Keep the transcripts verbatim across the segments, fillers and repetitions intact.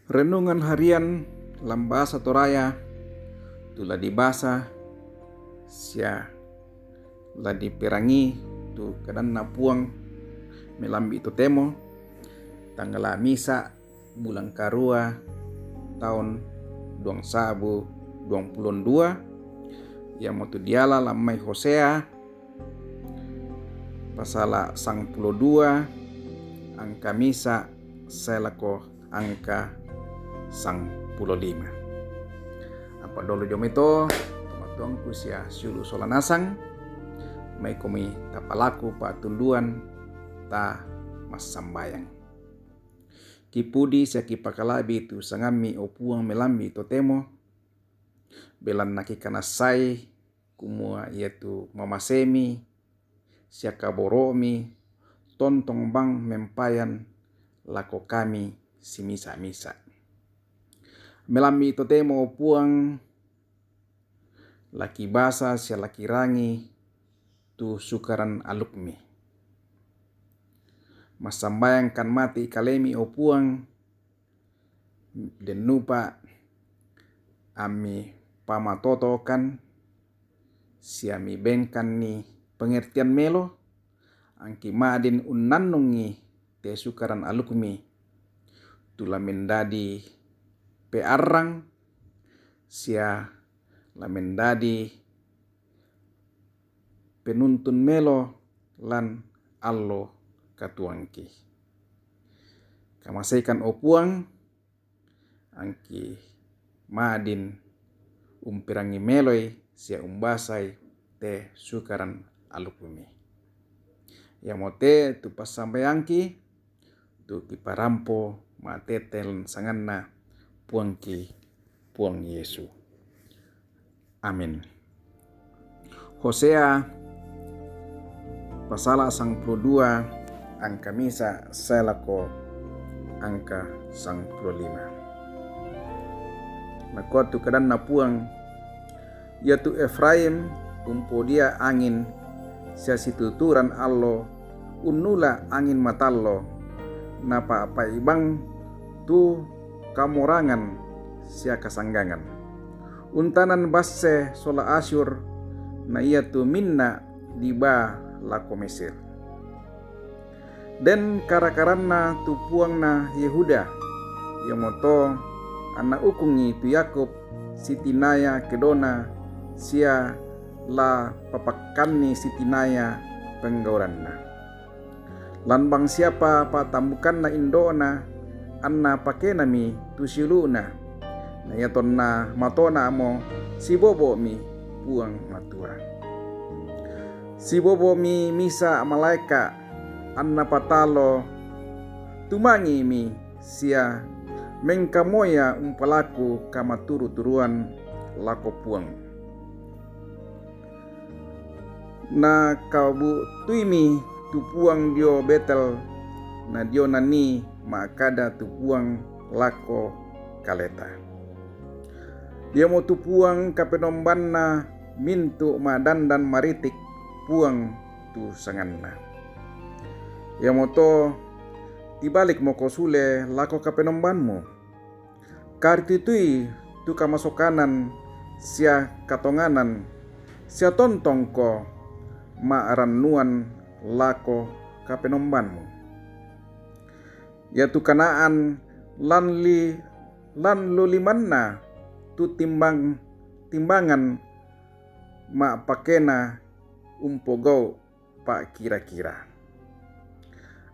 Renungan harian lam bahasa Toraya, tu la dibasa sia la diperangi tu kadanNa Puang melambi totemo, tanggal misa bulan karua taun duang sabu duang pulu dua, iamotu diala lam mai Hosea, pasala sangpulu dua, angka misa sae lako angka sangpulu lima. Apa dolo jo mai to, tomatuangku sia siulu sola nasang, mai komi tapalaku patunduan ta massambayang. Kipudi sia kipakalabi tu sangamMi, o Puang melambi totemo, belanna kikanassai, kumua iatu mamaseMi sia kaboro'Mi tontong bang mempayan lako kami simisa-misa. Melambi totemo, o Puang, la kibasa sia la kirangi tu sukaran alukMi. Massambayang kan mate i kaleMi, o Puang, dennupa amMi pamatotokan sia mibengkan ni pengertian melo, angki ma'din unnannungi te sukaran alukMi, tu la mendadi pearrang sia la mendadi penuntun melo lan allo katuoangki. Kamaseikan, o Puang, angki ma'din umperangi meloi sia umbasai te sukaran alukMi. Iamote tu passambayangki, tu kiparampo ma'tete lan sanganNa Puangki, Puang Yesu. Amin. Hosea pasala sangpulu dua, angka misa sae lako angka sangpulu lima. Nakua tu kadanNa Puang, iatu Efraim umpodia angin sia situturan allo unnula angin matallo, napa'paibang tu kamorangan sia kasanggangan. Untanan basse sola Asyur, na iatu minna diba lako Mesir. Den kara-karanna tu Puangna Yehuda, iamoto anna ukungi tu Yakub sitinaya kedona sia la papakkanni sitinaya penggauranna. Lan bang siapa patambukanna indo'na, anna pakenami tu siulu'na, na ia tonna matona'mo sibobo'mi Puang Matua. Sibobo'mi misa malaeka', anna patalo tumangi'mi sia mengkamoya umpalaku kamaturu-turuan lako Puang. Nakabu'tuimi tu Puang dio Betel, na dio nanii ma'kada tu Puang lako kaleta. Iamotu Puang Kapenombanna mintu' ma'dandan maritik, Puang tu sanganna. Iamoto tibalikmoko sule lako Kapenombanmu. Karitutui tu kamasokanan sia katonganan, sia tontongko ma'rannuan lako Kapenombanmu. Iatu Kanaan lan li-, lan lu limanna tu timbang-, timbangan ma'pakena umpogau' pa'kira-kira.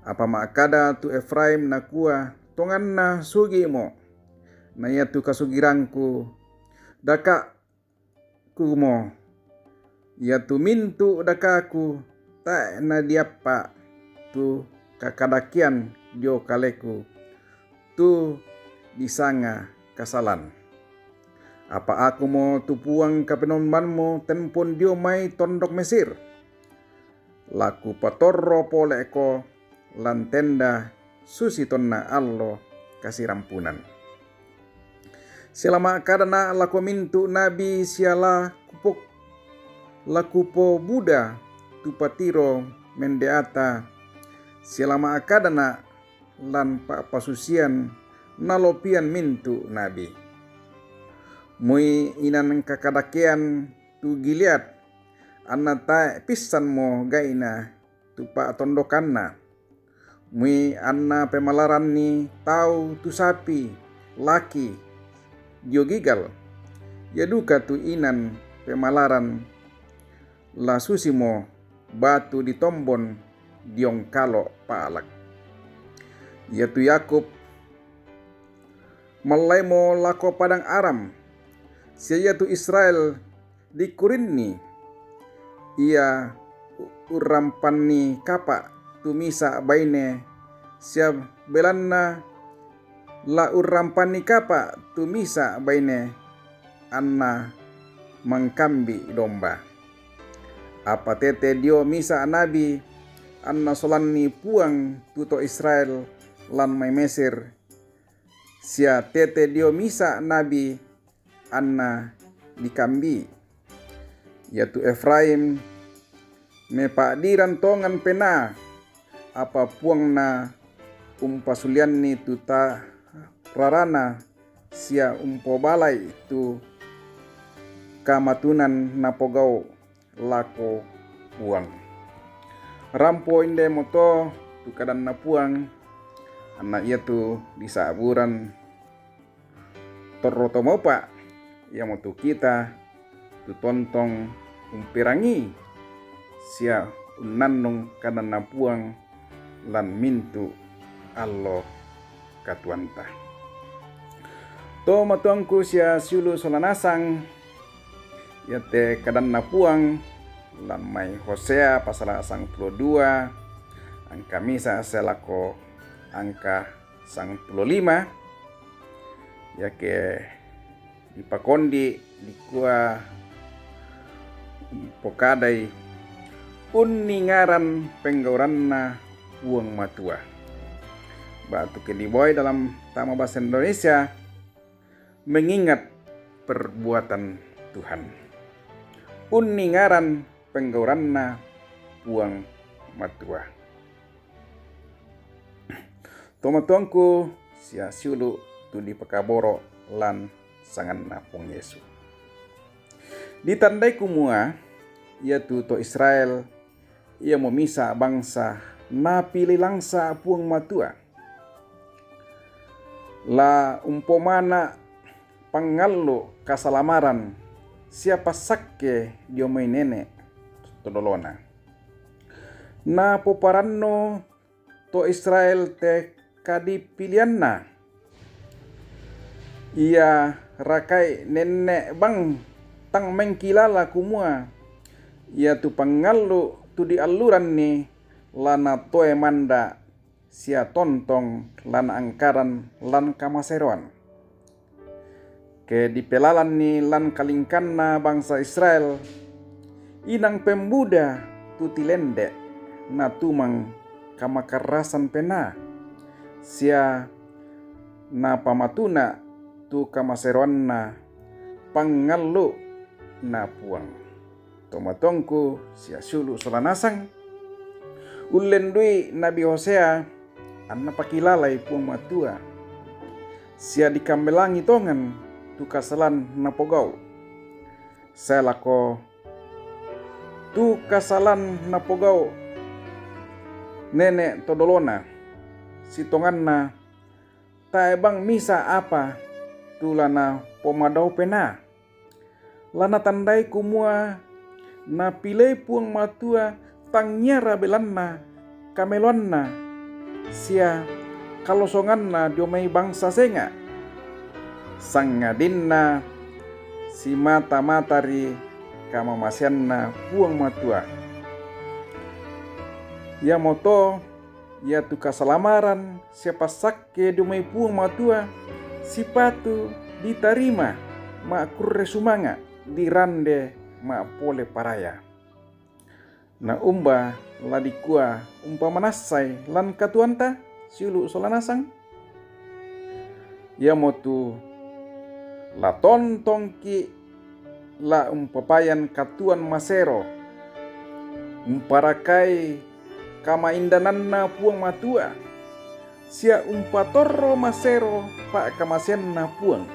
Apa ma'kada tu Efraim nakua, tonganna sugi'mo, na iatu kasugirangku, dakakumo, iatu mintu' dakaku tae' nadiappa' tu kakadakean dio kaleku, tu disanga kasalan. Apa akumo tu Puang Kapenombanmu tempon dio mai tondok Mesir. La kupatorro pole'ko lan tenda susi tonna allo kasirampunan. Sia la ma'kadana' lako mintu' nabi sia la kupok-, la kupobuda tu patiro mendeata, sia la ma'kadana' lan pa'pasusian nalopian mintu' nabi. Mui inan kakadakean tu Gilead, anna tae' pissanmo gai'na tu pa'tondokanna. Mui anna pemalaranni tau tu sapi, laki, dio Gilgal, ia duka tu inan pemalaran la susimo batu ditombon diongkalo' pa'lak. Iatu Yakub mallaimo lako padang Aram, sia iatu Israel dikkurinni. Ia urrampanni kapa' tu misa' baine, sia belanna la urrampanni kapa' tu misa' baine anna mangkambi' domba. Apa tete dio misa' nabi anna solanni Puang tu to Israel lan mai Mesir, sia tete dio misa' nabi anna dikambi'. Iatu Efraim mepa'diran tongan penaa, apa Puangna umpasulianni tu ta-, rarana sia umpobala'i tu kamatunan napogau' lako Puang. Rampo indemoto tu kadanNa Puang, anna iatu disa'buran torro to maupa', iamotu kita tu tontong umperangii sia unnannung kadanNa Puang lan mintu' allo katuoanta. To matuangku sia siulu' sola nasang, iate kadanNa Puang lan mai Hosea pasala sangpulo dua, angka misa' sae lako angka sangpulo lima, iake dipakondi' dikua pokadai, unningaran penggauranNa Puang Matua. Ba'tu ke dibaoi dalam tama bahasa Indonesia, mengingat perbuatan Tuhan. Unningaran penggauranNa Puang Matua. To matuangku sia siulu' tu dipakaboro' lan sanganNa Puang Yesu. Ditandai kumua iatu to Israel iamo misa' bangsa napilei langsa' Puang Matua. La umpomana' pangallu' kasalamaran sia passakke dio mai nene' to dolona. Napoparannu to Israel te kadipilianna. Ia rakai nenne' bang tang mengkilala kumua iatu pangallu' tu dialluranni la natoe manda' sia tontong la naangkaran lan kamaseroan. Ke dipelalanni lan kalingkanna bangsa Israel, inang pembuda tu tilende' natumang kamakarrasan penaa, sia napamatuna' tu kamaseroanna pangallu'na Puang. To matuangku sia siulu' sola nasang, ullendui Nabi Hosea anna pakilalai Puang Matua, sia dikambelangi tongan tu kasalan napogau'. Sae lako tu kasalan napogau' nene' to dolona, sitonganna tae' bang misa' apa tu la napomadao penaa. La natandai kumua napilei Puang Matua tangia rabelanna kameloanna sia kalosonganna dio mai bangsa senga', sangadinna simata-mata ri kamamaseanNa Puang Matua. Iamoto iatu kasalamaran sia passakke dio mai Puang Matua sipatu ditarima ma'kurre sumanga', dirande ma'pole paraya. Na umba la dikua umpamanassai lan katuoanta siulu' sola nasang? Iamotu la tontongki' la umpapayan katuoan masero, umparakai kamaindananNa Puang Matua, sia umpatorro masero pa'kamasenna Puang.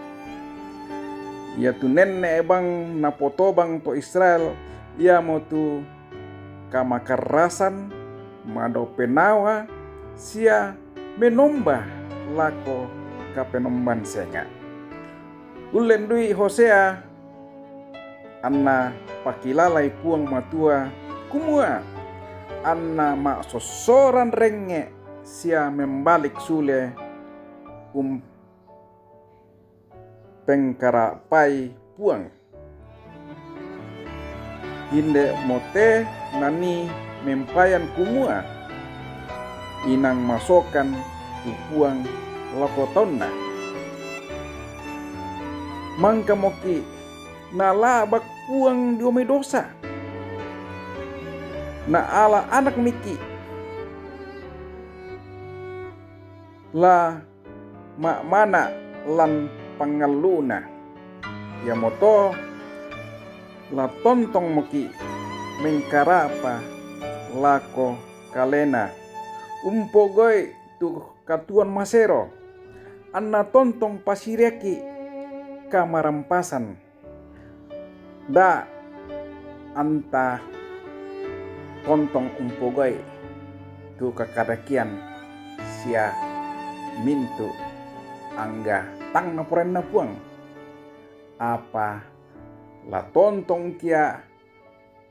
Iatu nenne' bang napotobang to Israel, iamotu kamakarasan, mado penawa, sia menomba lako kapenomban senga'. Ullendui Hosea anna pakilalai Puang Matua, kumua anna ma'sossoran rengnge' sia membalik sule umpengkara'pai Puang. Inde'mo te nanii mempayan kumua, inang masokan tu Puang lako taunna. Mangkamoki' nala'bak Puang dio mai dosa. Naala anakmiki' la ma'mana' lan pangallu'na. Iamoto la tontongmoki' mengkara'pa lako kalena, umpogau'i tu katuoan masero, anna tontong pasiriaki' kamarampasan. Da' anta tontong umpogau'i tu kakadakean sia mintu' angga tang naporainna Puang. Apa la tontong kia'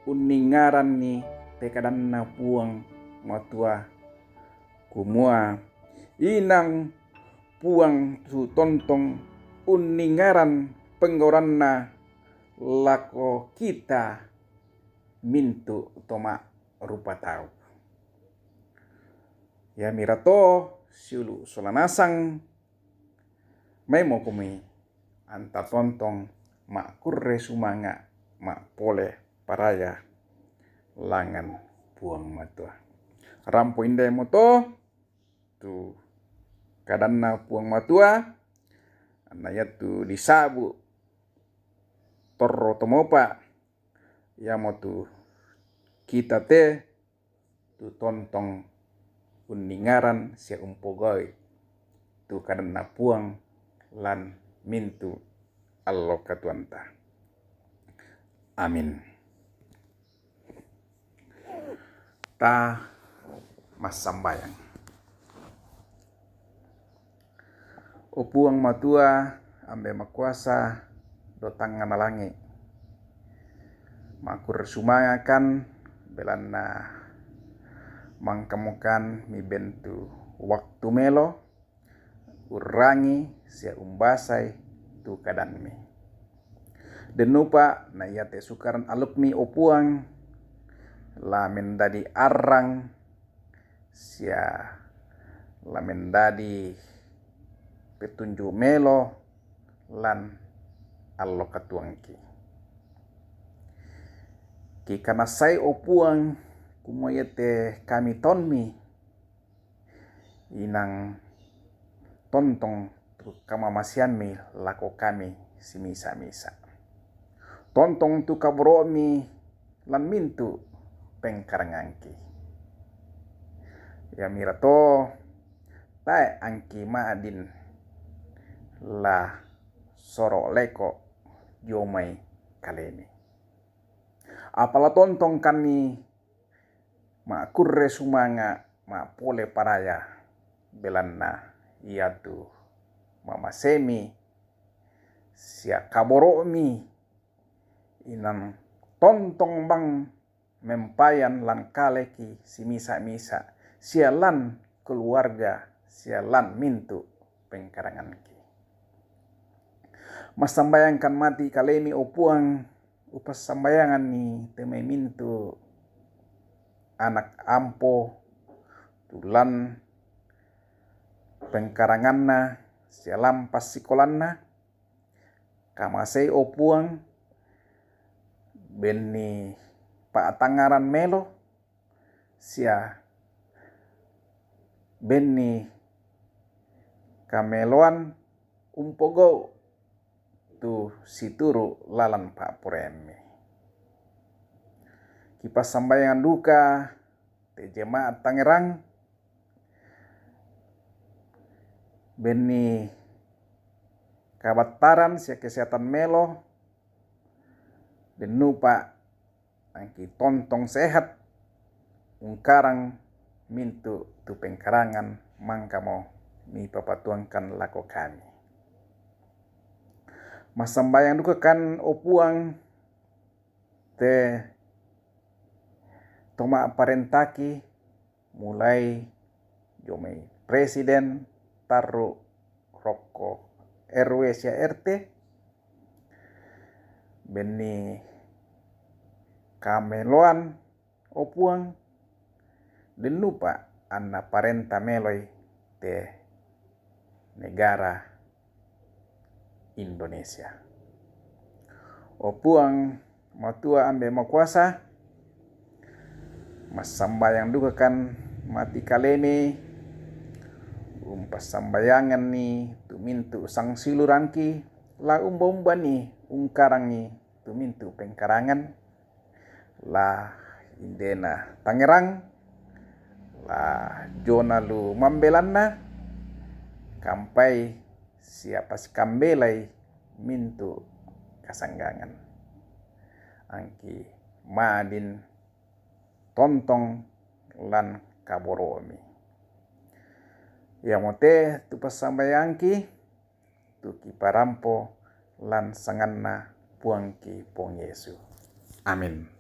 unningaranni te kadanna Puang Matua, kumua, inang Puang tu tontong unningaran penggauranna lako kita mintu' to ma'rupa tau. Iamira to siulu' sola nasang, maimokomi anta tontong ma'kurre sumanga' ma'pole paraya langngan Puang Matua. Rampo inde'mo to tu kadanna Puang Matua, anna iatu disa'bu' torro tomopa, iamotu kita te tu tontong unningaran sia umpogau'i tu kadanna Puang lan mintu' allo katuoanta. Amin. Ta massambayang. O Puang Matua, Ambe' Makuasa, do tangngana langi', ma'kurre sumangakan, belanna mangkamokan miben tu waktu melo, urrangi sia umbasai tu kadanmi. Dennupa na iate sukaran alukmi, o Puang, la mendadi arrang sia la mendadi petunju' melo lan allo katuoangki. Kikanassai, o Puang, kumua iate kami taummi, inang tontong tu kamamaseammi lako kami simisa-misa. Tontong tu kaboro'mi lan mintu' pengkarangangki. Iamira to tae' angki ma'din la soro' leko' dio mai kalemi. Apa la tontong kami ma'kurre sumanga' ma'pole paraya, belanna iatu mamasemi sia kaboro'mi, inang tontong bang mempayan lan kaleki simisa-misa, sia lan keluarga, sia lan mintu' pengkaranganki. Massambayangkan mati kalemi, o Puang, upassambayanganni te mai mintu' anak ampo tu lan pengkaranganna sia lan passikolanna. Kamasei, o Puang, benni pa'tangngaran melo sia benni kameloan umpogau' tu situru' lalan pa'poraiammi. Kipassambayangan duka te jemaat Tangerang, benni kabattaran sia kesehatan melo, dennupa angki tontong sehat, ungkarang mintu tu pengkarangan mangkamo mipapatuangkan lako kami. Massambayang dukakan, o Puang, te toma parentaki, mulai jomai presiden, tarru rokko R W sia R T, benni kameloan, o Puang, dennupa anna parenta meloi te negara Indonesia. O Puang, Matua Ambe Makuasa, massambayang dukakan mati kalemi, umpassambayanganni tu mintu sangsiulurangki, la umba-umbani ungkarangi tu mintu pengkarangan, la indena Tangerang, la jona lu mambelanna, kampai siapa sikambelai mintu kasanggangan. Angki madin tontong lan kaboromi. Iamote tu passambayangki, tu kiparampo lan sanganna Puangki Puang Yesu. Amin.